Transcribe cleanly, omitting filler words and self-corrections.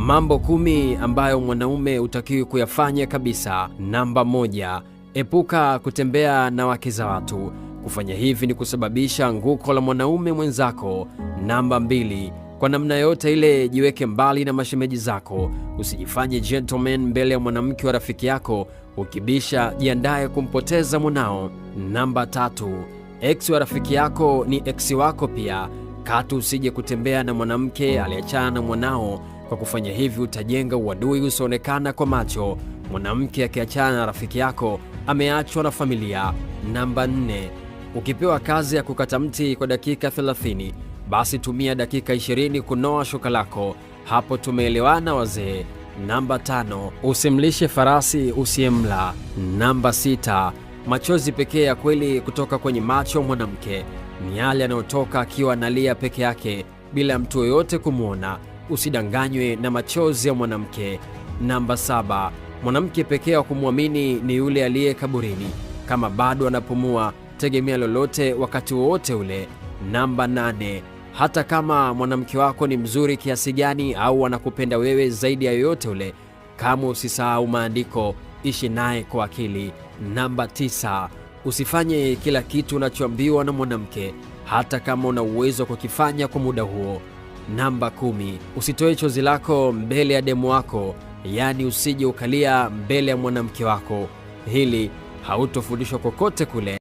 Mambo 10 ambayo mwanaume hutakiwi kuyafanya kabisa. Namba 1, epuka kutembea na wake za watu. Kufanya hivi ni kusababisha anguko la mwanaume mwenzako. Namba 2, kwa namna yote ile jiweke mbali na mashemeji zako. Usijifanye gentleman mbele ya mwanamke wa rafiki yako. Ukibisha, jiandae kumpoteza mwanao. Namba 3, ex wa rafiki yako ni ex wako pia. Katu usije kutembea na mwanamke aliyeachana na mwanao. Kwa kufanya hivi utajenga uadui usioonekana kwa macho. Mwanamke akiachana na rafiki yako ameachwa na familia. Namba 4, ukipewa kazi ya kukata mti kwa dakika 30, basi tumia dakika 20 kunoa shoka lako. Hapo tumeelewana wazee. Namba 5, usimlishe farasi usiyemla. Namba 6, machozi pekee ya kweli kutoka kwenye macho mwanamke ni yale yanayotoka akiwa analia peke yake bila mtu yoyote kumwona. Usidanganywe na machozi ya mwanamke. Namba 7, mwanamke pekee wa kumwamini ni yule aliye kaburini. Kama bado anapumua, tegemea lolote wakati wowote ule. Namba 8, hata kama mwanamke wako ni mzuri kiasi gani au anakupenda wewe zaidi ya yoyote ule, kama usisahau maandiko, ishi naye kwa akili. Namba 9, usifanye kila kitu unachoambiwa na mwanamke, hata kama una uwezo wa kukifanya kwa muda huo. Namba 10, usitoe chozi lako mbele ya demu wako, yaani usije ukalia mbele ya mwanamke wako. Hili hautofundishwa kokote kule.